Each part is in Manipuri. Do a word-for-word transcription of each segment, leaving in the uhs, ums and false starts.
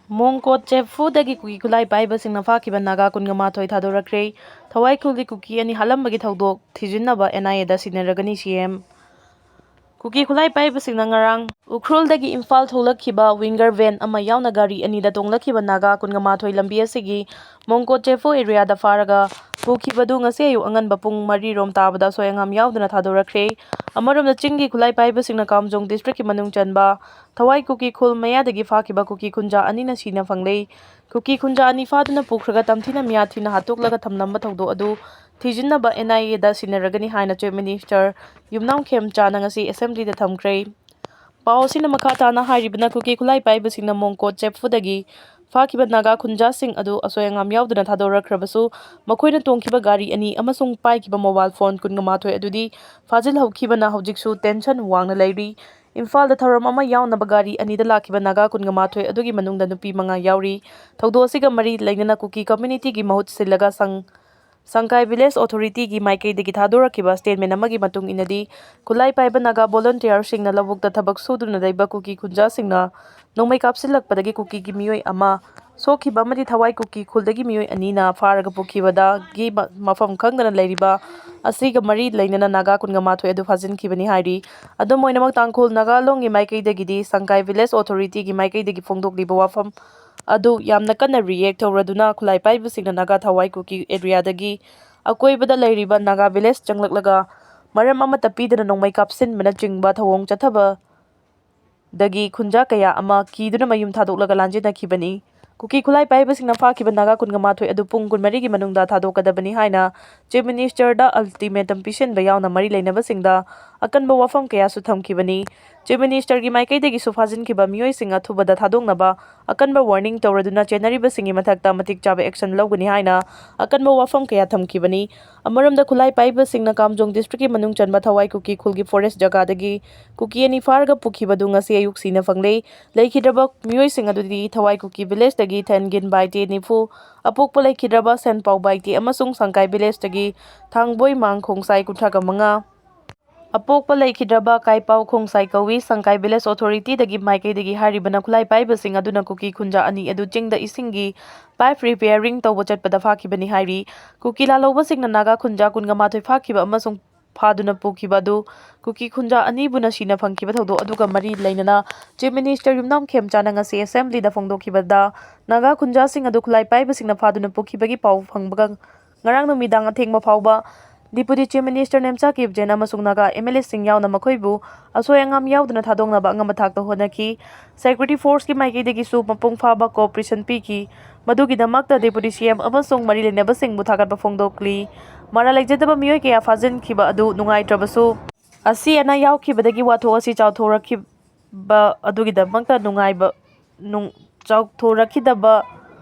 ꯃꯣꯡꯀꯣꯠ ꯆꯦꯐꯨꯗꯒꯤ ꯀꯨꯀꯤ ꯈꯨꯠꯂꯥꯏ ꯄꯥꯏꯕꯁꯤꯡꯅ ꯐꯥꯈꯤꯕ ꯅꯥꯒꯥ ꯀꯨꯟꯒ ꯃꯥꯊꯣꯏ ꯊꯥꯗꯣꯔꯛꯈ꯭ꯔꯦ꯫ ꯊꯋꯥꯏ ꯈꯨꯜꯒꯤ ꯀꯨꯀꯤ ꯑꯅꯤ ꯍꯥꯠꯂꯝꯕꯒꯤ ꯊꯧꯗꯣꯛ ꯊꯤꯖꯤꯟꯅꯕ N I A the ꯁꯤꯟꯅꯔꯒꯅꯤ C M꯫ ꯀꯨꯀꯤ ꯈꯨꯠꯂꯥꯏ ꯄꯥꯏꯕꯁꯤꯡꯅ ꯉꯔꯥꯡ ꯎꯈ꯭ꯔꯨꯜꯗꯒꯤ ꯏꯝꯐꯥꯜ ꯊꯣꯛꯂꯛꯈꯤꯕ winger van ꯑꯃ ꯌꯥꯎꯅ ꯒꯥꯔꯤ ꯑꯅꯤꯗ ꯇꯣꯡꯂꯛꯈꯤꯕ ꯅꯥꯒꯥ ꯀꯨꯟꯒ ꯃꯥꯊꯣꯏ ꯂꯝꯕꯤ ꯑꯁꯤꯒꯤ ꯃꯣꯡꯀꯣꯠ ꯆꯦꯐꯨ area ꯗ ꯐꯥꯔꯒ ꯄꯨꯈꯤꯕꯗꯨ ꯉꯁꯤ ꯑꯌꯨꯛ ꯑꯉꯟꯕ ꯄꯨꯡ ꯃꯔꯤ ꯔꯣꯝ ꯇꯥꯕꯗ ꯑꯁꯣꯏ ꯑꯉꯥꯝ ꯌꯥꯎꯗꯅ ꯊꯥꯗꯣꯔꯛꯈ꯭ꯔꯦ꯫ ꯑꯃꯔꯣꯝꯗ ꯆꯤꯡꯒꯤ ꯈꯨꯠꯂꯥꯏ ꯄꯥꯏꯕꯁꯤꯡꯅ ꯀꯥꯝꯖꯣꯡ district ꯀꯤ ꯃꯅꯨꯡ ꯆꯟꯕ ꯊꯋꯥꯏ ꯀꯨꯀꯤ ꯈꯨꯜ ꯃꯌꯥꯗꯒꯤ ꯐꯥꯈꯤꯕ ꯀꯨꯀꯤ ꯈꯨꯟꯖꯥ ꯑꯅꯤꯅ ꯁꯤꯅ ꯐꯪꯂꯦ꯫ ꯀꯨꯀꯤ ꯈꯨꯟꯖꯥ ꯑꯅꯤ ꯐꯥꯗꯨꯅ ꯄꯨꯈ꯭ꯔꯒ ꯇꯝꯊꯤꯅ ꯃꯤꯌꯥ ꯊꯤꯅ ꯍꯥꯠꯇꯣꯛꯂꯒ ꯊꯝꯂꯝꯕ ꯊꯧꯗꯣꯛ ꯑꯗꯨ ꯊꯤꯖꯤꯟꯅꯕ N I A ꯗ ꯁꯤꯟꯅꯔꯒꯅꯤ ꯍꯥꯏꯅ Chief Minister ꯌꯨꯝꯅꯥꯝ ꯈꯦꯝꯆꯥꯅ ꯉꯁꯤ assembly ꯗ ꯊꯝꯈ꯭ꯔꯦ꯫ ꯄꯥꯎ ꯑꯁꯤꯅ ꯃꯈꯥ ꯇꯥꯅ ꯍꯥꯏꯔꯤꯕꯅ, ꯀꯨꯀꯤ ꯈꯨꯠꯂꯥꯏ ꯄꯥꯏꯕꯁꯤꯡꯅ ꯃꯣꯡꯀꯣꯠ ꯆꯦꯐꯨꯗꯒꯤ ꯐꯥꯈꯤꯕ ꯅꯥꯒꯥ ꯈꯨꯟꯖꯥꯁꯤꯡ ꯑꯗꯨ ꯑꯁꯣꯏ ꯑꯉꯥꯝ ꯌꯥꯎꯗꯅ ꯊꯥꯗꯣꯔꯛꯈ꯭ꯔꯕꯁꯨ, ꯃꯈꯣꯏꯅ ꯇꯣꯡꯈꯤꯕ ꯒꯥꯔꯤ ꯑꯅꯤ ꯑꯃꯁꯨꯡ ꯄꯥꯏꯈꯤꯕ mobile phone ꯀꯨꯟꯒ ꯃꯥꯊꯣꯏ ꯑꯗꯨꯗꯤ ꯐꯥꯖꯤꯜꯍꯧꯈꯤꯕꯅ ꯍꯧꯖꯤꯛꯁꯨ tension ꯋꯥꯡꯅ ꯂꯩꯔꯤ꯫ ꯏꯝꯐꯥꯜꯗ ꯊꯧꯔꯝ ꯑꯃ ꯌꯥꯎꯅꯕ ꯒꯥꯔꯤ ꯑꯅꯤꯗ ꯂꯥꯛꯈꯤꯕ ꯅꯥꯒꯥ ꯀꯨꯟꯒ ꯃꯥꯊꯣꯏ ꯑꯗꯨꯒꯤ ꯃꯅꯨꯡꯗ ꯅꯨꯄꯤ ꯃꯉꯥ ꯌꯥꯎꯔꯤ꯫ ꯊꯧꯗꯣꯛ ꯑꯁꯤꯒ ꯃꯔꯤ ꯂꯩꯅꯅ ꯀꯨꯀꯤ community ꯒꯤ ꯃꯍꯨꯠ ꯁꯤꯜꯂꯒ ꯁꯪ-, ꯁꯪꯀꯥꯏ village authority ꯒꯤ ꯃꯥꯏꯀꯩꯗꯒꯤ ꯊꯥꯗꯣꯔꯛꯈꯤꯕ statement ꯑꯃꯒꯤ ꯃꯇꯨꯡ ꯏꯟꯅꯗꯤ, ꯈꯨꯠꯂꯥꯏ ꯄꯥꯏꯕ ꯅꯥꯒꯥ volunteer ꯁꯤꯡꯅ ꯂꯧꯕꯨꯛꯇ ꯊꯕꯛ ꯁꯨꯗꯨꯅ ꯂꯩꯕ ꯀꯨꯀꯤ ꯈꯨꯟꯖꯥꯁꯤꯡꯅ ꯅꯣꯡꯃꯩ ꯀꯥꯞꯁꯤꯜꯂꯛꯄꯗꯒꯤ ꯀꯨꯀꯤꯒꯤ ꯃꯤꯑꯣꯏ ꯑꯃ ꯁꯣꯛꯈꯤꯕ ꯑꯃꯗꯤ ꯊꯋꯥꯏ ꯀꯨꯀꯤ ꯈꯨꯜꯗꯒꯤ ꯃꯤꯑꯣꯏ ꯑꯅꯤꯅ ꯐꯥꯔꯒ ꯄꯨꯈꯤꯕꯗꯒꯤ ꯃ-, ꯃꯐꯝ ꯈꯪꯗꯅ ꯂꯩꯔꯤꯕ ꯑꯁꯤꯒ ꯃꯔꯤ ꯂꯩꯅꯅ ꯅꯥꯒꯥ ꯀꯨꯟꯒ ꯃꯥꯊꯣꯏ ꯑꯗꯨ ꯐꯥꯖꯤꯟꯈꯤꯕꯅꯤ ꯍꯥꯏꯔꯤ꯫ ꯑꯗꯨꯝ ꯑꯣꯏꯅꯃꯛ, ꯇꯥꯡꯈꯨꯜ ꯅꯥꯒꯥ ꯂꯣꯟꯒꯤ ꯃꯥꯏꯀꯩꯗꯒꯤꯗꯤ ꯁꯪꯀꯥꯏ village authority ꯒꯤ ꯃꯥꯏꯀꯩꯗꯒꯤ ꯐꯣꯡꯗꯣꯛꯂꯤꯕ ꯋꯥꯐꯝ ꯑꯗꯨ ꯌꯥꯝꯅ ꯀꯟꯅ react ꯇꯧꯔꯗꯨꯅ ꯈꯨꯠꯂꯥꯏ ꯄꯥꯏꯕꯁꯤꯡꯅ ꯅꯥꯒꯥ ꯊꯋꯥꯏ ꯀꯨꯀꯤ area ꯗꯒꯤ ꯑꯀꯣꯏꯕꯗ ꯂꯩꯔꯤꯕ ꯅꯥꯒꯥ village ꯆꯪꯂꯛꯂꯒ ꯃꯔꯝ ꯑꯃꯠꯇ ꯄꯤꯗꯅ ꯅꯣꯡꯃꯩ ꯀꯥꯞꯁꯤꯟꯕꯅꯆꯤꯡꯕ ꯊꯧꯑꯣꯡ ꯆꯠꯊꯕꯗꯒꯤ ꯈꯨꯟꯖꯥ ꯀꯌꯥ ꯑꯃ ꯀꯤꯗꯨꯅ ꯃꯌꯨꯝ ꯊꯥꯗꯣꯛꯂꯒ ꯂꯥꯟꯖꯦꯟꯅꯈꯤꯕꯅꯤ꯫ ꯀꯨꯀꯤ ꯈꯨꯠꯂꯥꯏ ꯄꯥꯏꯕꯁꯤꯡꯅ ꯐꯥꯈꯤꯕ ꯅꯥꯒꯥ ꯀꯨꯟꯒ ꯃꯥꯊꯣꯏ ꯑꯗꯨ ꯄꯨꯡ ꯀꯨꯟꯃꯔꯤꯒꯤ ꯃꯅꯨꯡꯗ ꯊꯥꯗꯣꯛꯀꯗꯕꯅꯤ ꯍꯥꯏꯅ Chief Minister ꯗ ultimatum ꯄꯤꯁꯤꯟꯕ ꯌꯥꯎꯅ ꯃꯔꯤ ꯂꯩꯅꯕꯁꯤꯡꯗ ꯑꯀꯟꯕ ꯋꯥꯐꯝ ꯀꯌꯥꯁꯨ ꯊꯝꯈꯤꯕꯅꯤ꯫ Chief Minister ꯒꯤ ꯃꯥꯏꯀꯩꯗꯒꯤꯁꯨ ꯐꯥꯖꯤꯟꯈꯤꯕ ꯃꯤꯑꯣꯏꯁꯤꯡ ꯑꯊꯨꯕꯗ ꯊꯥꯗꯣꯛꯅꯕ ꯑꯀꯟꯕ warning ꯇꯧꯔꯗꯨꯅ ꯆꯦꯟꯅꯔꯤꯕꯁꯤꯡꯒꯤ ꯃꯊꯛꯇ ꯃꯇꯤꯛ ꯆꯥꯕ action ꯂꯧꯒꯅꯤ ꯍꯥꯏꯅ ꯑꯀꯟꯕ ꯋꯥꯐꯝ ꯀꯌꯥ ꯊꯝꯈꯤꯕꯅꯤ꯫ ꯑꯃꯔꯣꯝꯗ, ꯈꯨꯠꯂꯥꯏ ꯄꯥꯏꯕꯁꯤꯡꯅ ꯀꯥꯝꯖꯣꯡ district ꯀꯤ ꯃꯅꯨꯡ ꯆꯟꯕ ꯊꯋꯥꯏ ꯀꯨꯀꯤ ꯈꯨꯜꯒꯤ forest ꯖꯒꯥꯗꯒꯤ ꯀꯨꯀꯤ ꯑꯅꯤ ꯐꯥꯔꯒ ꯄꯨꯈꯤꯕꯗꯨ ꯉꯁꯤ ꯑꯌꯨꯛ ꯁꯤꯅ ꯐꯪꯂꯦ꯫ ꯂꯩꯈꯤꯗ꯭ꯔꯕ ꯃꯤꯑꯣꯏꯁꯤꯡ ꯑꯗꯨꯗꯤ ꯊꯋꯥꯏ ꯀꯨꯀꯤ village ꯇꯒꯤ ꯊꯦꯟꯒꯤꯟ ꯕꯥꯏꯇꯦ ꯅꯤꯐꯨ, ꯑꯄꯣꯛꯄ ꯂꯩꯈꯤꯗ꯭ꯔꯕ ꯁꯦꯟꯄꯥꯎ ꯕꯥꯏꯇꯦ ꯑꯃꯁꯨꯡ ꯁꯪꯀꯥꯏ village ꯇꯒꯤ ꯊꯥꯡꯕꯣꯏ ꯃꯥꯡ ꯈꯣꯡꯁꯥꯏ ꯀꯨꯟꯊ꯭ꯔꯥꯒ ꯃꯉꯥ, ꯑꯄꯣꯛꯄ ꯂꯩꯈꯤꯗ꯭ꯔꯕ ꯀꯥꯏꯄꯥꯎ ꯈꯣꯡꯁꯥꯏ ꯀꯧꯏ꯫ ꯁꯪꯀꯥꯏ Village Authority ꯗꯒꯤ ꯃꯥꯏꯀꯩꯗꯒꯤ ꯍꯥꯏꯔꯤꯕꯅ ꯈꯨꯠꯂꯥꯏ ꯄꯥꯏꯕꯁꯤꯡ ꯑꯗꯨꯅ ꯀꯨꯀꯤ ꯈꯨꯟꯖꯥ ꯑꯅꯤ ꯑꯗꯨ ꯆꯤꯡꯗ ꯏꯁꯤꯡꯒꯤ pipe repairing ꯇꯧꯕ ꯆꯠꯄꯗ ꯐꯥꯈꯤꯕꯅꯤ ꯍꯥꯏꯔꯤ꯫ ꯀꯨꯀꯤ ꯂꯥꯜꯍꯧꯕꯁꯤꯡꯅ ꯅꯥꯒꯥ ꯈꯨꯟꯖꯥ ꯀꯨꯟꯒ ꯃꯥꯊꯣꯏ ꯐꯥꯈꯤꯕ ꯑꯃꯁꯨꯡ ꯐꯥꯗꯨꯅ ꯄꯨꯈꯤꯕ ꯑꯗꯨ ꯀꯨꯀꯤ ꯈꯨꯟꯖꯥ ꯑꯅꯤꯕꯨꯅ ꯁꯤꯅ ꯐꯪꯈꯤꯕ ꯊꯧꯗꯣꯛ ꯑꯗꯨꯒ ꯃꯔꯤ ꯂꯩꯅꯅ Chief Minister ꯌꯨꯝꯅꯥꯝ ꯈꯦꯝꯆꯥꯅ ꯉꯁꯤ Assembly ꯗ ꯐꯣꯡꯗꯣꯛꯈꯤꯕꯗ, ꯅꯥꯒꯥ ꯈꯨꯟꯖꯥꯁꯤꯡ ꯑꯗꯨ ꯈꯨꯠꯂꯥꯏ ꯄꯥꯏꯕꯁꯤꯡꯅ ꯐꯥꯗꯨꯅ ꯄꯨꯈꯤꯕꯒꯤ ꯄꯥꯎ ꯐꯪꯕꯒ ꯉꯔꯥꯡ ꯅꯨꯃꯤꯗꯥꯡ ꯑꯊꯦꯡꯕ ꯐꯥꯎꯕ Deputy Chief Minister ꯅꯦꯝꯆꯥ ꯀꯤꯞꯖꯦꯟ ꯑꯃꯁꯨꯡ ꯅꯥꯒꯥ MLA ꯁꯤꯡ ꯌꯥꯎꯅ ꯃꯈꯣꯏꯕꯨ ꯑꯁꯣꯏ ꯑꯉꯥꯝ ꯌꯥꯎꯗꯅ ꯊꯥꯗꯣꯛꯅꯕ ꯑꯉꯝꯕ ꯊꯥꯛꯇ ꯍꯣꯠꯅꯈꯤ꯫ Security Force ꯀꯤ ꯃꯥꯏꯀꯩꯗꯒꯤꯁꯨ ꯃꯄꯨꯡ ꯐꯥꯕ cooperation ꯄꯤꯈꯤ꯫ ꯃꯗꯨꯒꯤꯗꯃꯛꯇ Deputy CM ꯑꯃꯁꯨꯡ ꯃꯔꯤ ꯂꯩꯅꯕꯁꯤꯡꯕꯨ ꯊꯥꯒꯠꯄ ꯐꯣꯡꯗꯣꯛꯂꯤ꯫ ꯃꯔꯥꯜ ꯂꯩꯖꯗꯕ ꯃꯤꯑꯣꯏ ꯀꯌꯥ ꯐꯥꯖꯤꯟꯈꯤꯕ ꯑꯗꯨ ꯅꯨꯡꯉꯥꯏꯇ꯭ꯔꯕꯁꯨ, ꯑꯁꯤ ꯑꯅꯥ ꯌꯥꯎꯈꯤꯕꯗꯒꯤ ꯋꯥꯊꯣꯛ ꯑꯁꯤ ꯆꯥꯎꯊꯣꯔꯛꯈꯤꯕ ꯑꯗꯨꯒꯤꯗꯃꯛꯇ ꯅꯨꯡꯉꯥꯏꯕ, ꯅꯨꯡ-, ꯆꯥꯎꯊꯣꯔꯛꯈꯤꯗꯕ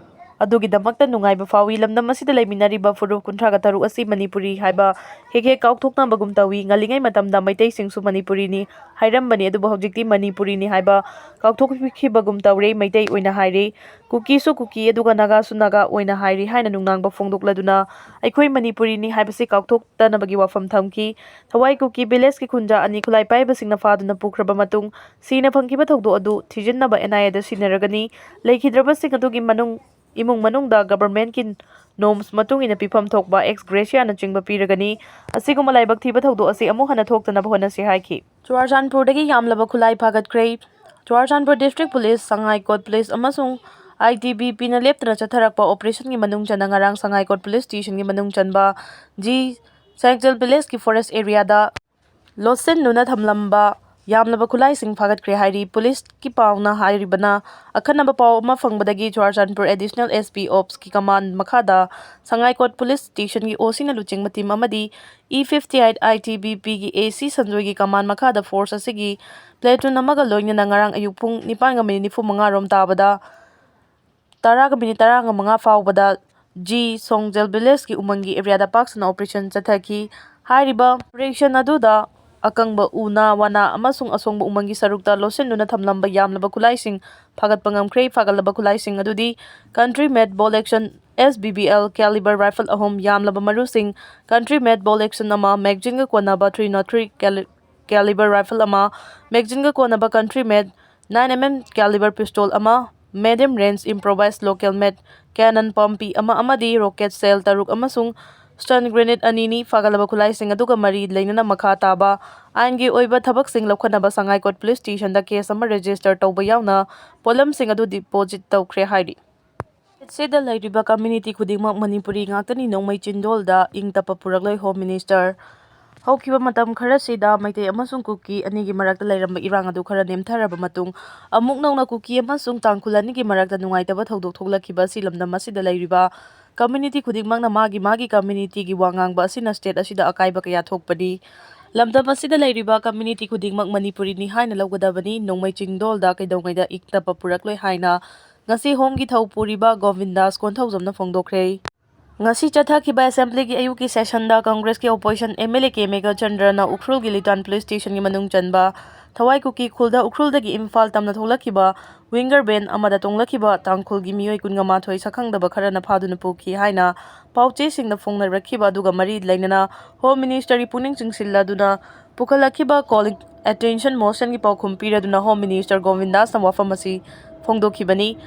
ꯑꯗꯨꯒꯤꯗꯃꯛꯇ ꯅꯨꯡꯉꯥꯏꯕ ꯐꯥꯎꯏ꯫ ꯂꯝꯗꯝ ꯑꯁꯤꯗ ꯂꯩꯃꯤꯟꯅꯔꯤꯕ ꯐꯨꯔꯨꯞ ꯀꯨꯟꯊ꯭ꯔꯥꯒ ꯇꯔꯨꯛ ꯑꯁꯤ ꯃꯅꯤꯄꯨꯔꯤ ꯍꯥꯏꯕ ꯍꯦꯛ ꯍꯦꯛ ꯀꯥꯎꯊꯣꯛꯅꯕꯒꯨꯝ ꯇꯧꯏ꯫ ꯉꯜꯂꯤꯉꯩ ꯃꯇꯝꯗ ꯃꯩꯇꯩꯁꯤꯡꯁꯨ ꯃꯅꯤꯄꯨꯔꯤꯅꯤ ꯍꯥꯏꯔꯝꯕꯅꯤ, ꯑꯗꯨꯕꯨ ꯍꯧꯖꯤꯛꯇꯤ ꯃꯅꯤꯄꯨꯔꯤꯅꯤ ꯍꯥꯏꯕ ꯀꯥꯎꯊꯣꯛꯈꯤꯕꯒꯨꯝ ꯇꯧꯔꯦ, ꯃꯩꯇꯩ ꯑꯣꯏꯅ ꯍꯥꯏꯔꯦ꯫ ꯀꯨꯀꯤꯁꯨ ꯀꯨꯀꯤ ꯑꯗꯨꯒ ꯅꯥꯒꯥꯁꯨ ꯅꯥꯒꯥ ꯑꯣꯏꯅ ꯍꯥꯏꯔꯤ ꯍꯥꯏꯅ ꯅꯨꯡꯅꯥꯡꯕ ꯐꯣꯡꯗꯣꯛꯂꯗꯨꯅ ꯑꯩꯈꯣꯏ ꯃꯅꯤꯄꯨꯔꯤꯅꯤ ꯍꯥꯏꯕꯁꯤ ꯀꯥꯎꯊꯣꯛꯇꯅꯕꯒꯤ ꯋꯥꯐꯝ ꯊꯝꯈꯤ꯫ ꯊꯋꯥꯏ ꯀꯨꯀꯤ Village ꯀꯤ ꯈꯨꯟꯖꯥ ꯑꯅꯤ ꯈꯨꯠꯂꯥꯏ ꯄꯥꯏꯕꯁꯤꯡꯅ ꯐꯥꯗꯨꯅ ꯄꯨꯈ꯭ꯔꯕ ꯃꯇꯨꯡ ꯁꯤꯅ ꯐꯪꯈꯤꯕ ꯊꯧꯗꯣꯛ ꯑꯗꯨ ꯊꯤꯖꯤꯟꯅꯕ NIA ꯗ ꯁꯤꯟꯅꯔꯒꯅꯤ꯫ ꯂꯩꯈꯤꯗ꯭ꯔꯕꯁꯤꯡ ꯑꯗꯨꯒꯤ ꯃꯅꯨꯡ, ꯏꯃꯨꯡ ꯃꯅꯨꯡꯗ government ꯀꯤ norms ꯃꯇꯨꯡ ꯏꯟꯅ ꯄꯤꯐꯝ ꯊꯣꯛꯄ ex gratia ꯅꯆꯤꯡꯕ ꯄꯤꯔꯒꯅꯤ꯫ ꯑꯁꯤꯒꯨꯝꯕ ꯂꯥꯏꯕꯛ ꯊꯤꯕ ꯊꯧꯗꯣꯛ ꯑꯁꯤ ꯑꯃꯨꯛ ꯍꯟꯅ ꯊꯣꯛꯇꯅꯕ ꯍꯣꯠꯅꯁꯤ ꯍꯥꯏꯈꯤ꯫ ꯆꯨꯔꯥꯆꯥꯟꯄꯨꯔꯗꯒꯤ ꯌꯥꯝꯂꯕ ꯈꯨꯠꯂꯥꯏ ꯐꯥꯒꯠꯈ꯭ꯔꯦ꯫ ꯆꯨꯔꯥꯆꯥꯟꯄꯨꯔ District Police, ꯁꯉꯥꯏꯀꯣꯠ Police ꯑꯃꯁꯨꯡ ITBP ꯅ ꯂꯦꯞꯇꯅ ꯆꯠꯊꯔꯛꯄ operation ꯒꯤ ꯃꯅꯨꯡ ꯆꯟꯅ ꯉꯔꯥꯡ ꯁꯉꯥꯏꯀꯣꯠ Police Station ꯒꯤ ꯃꯅꯨꯡ ꯆꯟꯕ ꯖꯤ ꯁꯦꯡꯖꯦꯜ Village ꯀꯤ forest area ꯗ ꯂꯣꯠꯁꯤꯟꯗꯨꯅ ꯊꯝꯂꯝꯕ ꯌꯥꯝꯂꯕ ꯈꯨꯠꯂꯥꯏꯁꯤꯡ ꯐꯥꯒꯠꯈ꯭ꯔꯦ ꯍꯥꯏꯔꯤ꯫ Police ꯀꯤ ꯄꯥꯎꯅ ꯍꯥꯏꯔꯤꯕꯅ, ꯑꯈꯟꯅꯕ ꯄꯥꯎ ꯑꯃ ꯐꯪꯕꯗꯒꯤ ꯆꯨꯔꯥꯆꯥꯟꯄꯨꯔ Additional SP Ops ꯀꯤ command ꯃꯈꯥꯗ ꯁꯉꯥꯏꯀꯣꯠ Police Station ꯒꯤ OC ꯅ ꯂꯨꯆꯤꯡꯕ team ꯑꯃꯗꯤ E fifty eight ITBP ꯒꯤ AC ꯁꯟꯖꯣꯏꯒꯤ command ꯃꯈꯥꯗ force ꯑꯁꯤꯒꯤ platoon ꯑꯃꯒ ꯂꯣꯏꯅꯅ ꯉꯔꯥꯡ ꯑꯌꯨꯛ ꯄꯨꯡ ꯅꯤꯄꯥꯟꯒ minute ꯅꯤꯐꯨ ꯃꯉꯥ ꯔꯣꯝ ꯇꯥꯕꯗ, ꯇꯔꯥꯒ minute ꯇꯔꯥꯃꯉꯥ ꯐꯥꯎꯕꯗ ꯖꯤ ꯁꯣꯡꯖꯦꯜ Village ꯀꯤ ꯎꯃꯪꯒꯤ area ꯗ ꯄꯥꯛ ꯁꯟꯅ operation ꯆꯠꯊꯈꯤ꯫ ꯍꯥꯏꯔꯤꯕ operation ꯑꯗꯨꯗ ꯑꯀꯪꯕ ꯎꯅꯥ ꯋꯥꯅꯥ ꯑꯃꯁꯨꯡ ꯑꯁꯣꯡꯕ ꯎꯃꯪꯒꯤ ꯁꯔꯨꯛꯇ ꯂꯣꯠꯁꯤꯟꯗꯨꯅ ꯊꯝꯂꯝꯕ ꯌꯥꯝꯂꯕ ꯈꯨꯠꯂꯥꯏꯁꯤꯡ ꯐꯥꯒꯠꯄ ꯉꯝꯈ꯭ꯔꯦ꯫ ꯐꯥꯒꯠꯂꯕ ꯈꯨꯠꯂꯥꯏꯁꯤꯡ ꯑꯗꯨꯗꯤ country made bolt action S B B L caliber rifle ꯑꯍꯨꯝ, ꯌꯥꯝꯂꯕ ꯃꯔꯨꯁꯤꯡ, country made bolt action ꯑꯃ, magazineꯒ ꯀꯣꯟꯅꯕ three oh three cali-, caliber rifle ꯑꯃ, magazineꯒ ꯀꯣꯟꯅꯕ country made nine M M caliber pistol ꯑꯃ, medium range improvised local made cannon ꯄꯥꯝꯕꯤ ꯑꯃ ꯑꯃꯗꯤ rocket shell ꯇꯔꯨꯛ ꯑꯃꯁꯨꯡ stun grenade ꯑꯅꯤꯅꯤ꯫ ꯐꯥꯒꯠꯂꯕ ꯈꯨꯠꯂꯥꯏꯁꯤꯡ ꯑꯗꯨꯒ ꯃꯔꯤ ꯂꯩꯅꯅ ꯃꯈꯥ ꯇꯥꯕ ꯑꯥꯏꯟꯒꯤ ꯑꯣꯏꯕ ꯊꯕꯛꯁꯤꯡ ꯂꯧꯈꯠꯅꯕ ꯁꯉꯥꯏꯀꯣꯠ police stationꯗ case ꯑꯃ register ꯇꯧꯕ ꯌꯥꯎꯅ ꯄꯣꯠꯂꯝꯁꯤꯡ ꯑꯗꯨ deposit ꯇꯧꯈ꯭ꯔꯦ ꯍꯥꯏꯔꯤ꯫ ꯁꯤꯗ ꯂꯩꯔꯤꯕ community ꯈꯨꯗꯤꯡꯃꯛ ꯃꯅꯤꯄꯨꯔꯤ ꯉꯥꯛꯇꯅꯤ, ꯅꯣꯡꯃꯩ ꯆꯤꯟꯗꯣꯜꯗ ꯏꯪ ꯇꯞꯄ ꯄꯨꯔꯛꯂꯣꯏ꯫ Home Minister, ꯍꯧꯈꯤꯕ ꯃꯇꯝ ꯈꯔꯁꯤꯗ ꯃꯩꯇꯩ ꯑꯃꯁꯨꯡ ꯀꯨꯀꯤ ꯑꯅꯤꯒꯤ ꯃꯔꯛꯇ ꯂꯩꯔꯝꯕ ꯏꯔꯥꯡ ꯑꯗꯨ ꯈꯔ ꯅꯦꯝꯊꯔꯕ ꯃꯇꯨꯡ, ꯑꯃꯨꯛ ꯅꯧꯅ ꯀꯨꯀꯤ ꯑꯃꯁꯨꯡ ꯇꯥꯡꯈꯨꯜ ꯑꯅꯤꯒꯤ ꯃꯔꯛꯇ ꯅꯨꯡꯉꯥꯏꯇꯕ ꯊꯧꯗꯣꯛ ꯊꯣꯛꯂꯛꯈꯤꯕ ꯑꯁꯤ ꯂꯝꯗꯝ ꯑꯁꯤꯗ ꯂꯩꯔꯤꯕ community ꯈꯨꯗꯤꯡꯃꯛꯅ ꯃꯥꯒꯤ ꯃꯥꯒꯤ communityꯒꯤ ꯋꯥ ꯉꯥꯡꯕ ꯑꯁꯤꯅ state ꯑꯁꯤꯗ ꯑꯀꯥꯏꯕ ꯀꯌꯥ ꯊꯣꯛꯄꯅꯤ꯫ ꯂꯝꯗꯝ ꯑꯁꯤꯗ ꯂꯩꯔꯤꯕ community ꯈꯨꯗꯤꯡꯃꯛ ꯃꯅꯤꯄꯨꯔꯤꯅꯤ ꯍꯥꯏꯅ ꯂꯧꯒꯗꯕꯅꯤ꯫ ꯅꯣꯡꯃꯩ ꯆꯤꯡꯗꯣꯜꯗ ꯀꯩꯗꯧꯉꯩꯗ ꯏꯪ ꯇꯞꯄ ꯄꯨꯔꯛꯂꯣꯏ ꯍꯥꯏꯅ ꯉꯁꯤ Homeꯒꯤ ꯊꯧ ꯄꯨꯔꯤꯕ ꯒꯣꯕꯤꯟꯗꯥꯁ ꯀꯣꯟꯊꯧꯖꯝꯅ ꯐꯣꯡꯗꯣꯛꯈ꯭ꯔꯦ꯫ ꯉꯁꯤ ꯆꯠꯊꯈꯤꯕ assemblyꯒꯤ ꯑꯌꯨꯛꯀꯤ sessionꯗ Congressꯀꯤ opposition MLA ꯀꯦ ꯃꯦꯘꯆꯟꯗ꯭ꯔꯅ ꯎꯈ꯭ꯔꯨꯜꯒꯤ ꯂꯤꯇꯥꯟ police stationꯒꯤ ꯃꯅꯨꯡ ꯆꯟꯕ ꯊꯋꯥꯏ ꯀꯨꯀꯤ ꯈꯨꯜꯗ ꯎꯈ꯭ꯔꯨꯜꯗꯒꯤ ꯏꯝꯐꯥꯜ ꯇꯝꯅ ꯊꯣꯛꯂꯛꯈꯤꯕ winger van ꯑꯃꯗ ꯇꯣꯡꯂꯛꯈꯤꯕ ꯇꯥꯡꯈꯨꯜꯒꯤ ꯃꯤꯑꯣꯏ ꯀꯨꯟꯃꯥꯊꯣꯏ ꯁꯛꯈꯪꯗꯕ ꯈꯔꯅ ꯐꯥꯗꯨꯅ ꯄꯨꯈꯤ ꯍꯥꯏꯅ ꯄꯥꯎꯆꯦꯁꯤꯡꯗ ꯐꯣꯡꯅꯔꯛꯈꯤꯕ ꯑꯗꯨꯒ ꯃꯔꯤ ꯂꯩꯅꯅ Home Ministerꯒꯤ ꯄꯨꯛꯅꯤꯡ ꯆꯤꯡꯁꯤꯜꯂꯗꯨꯅ ꯄꯨꯈꯠꯂꯛꯈꯤꯕ calling attention motionꯒꯤ ꯄꯥꯎꯈꯨꯝ ꯄꯤꯔꯗꯨꯅ Home Minister ꯒꯣꯕꯤꯟꯗꯥꯁꯅ ꯋꯥꯐꯝ ꯑꯁꯤ ꯐꯣꯡꯗꯣꯛꯈꯤꯕꯅꯤ꯫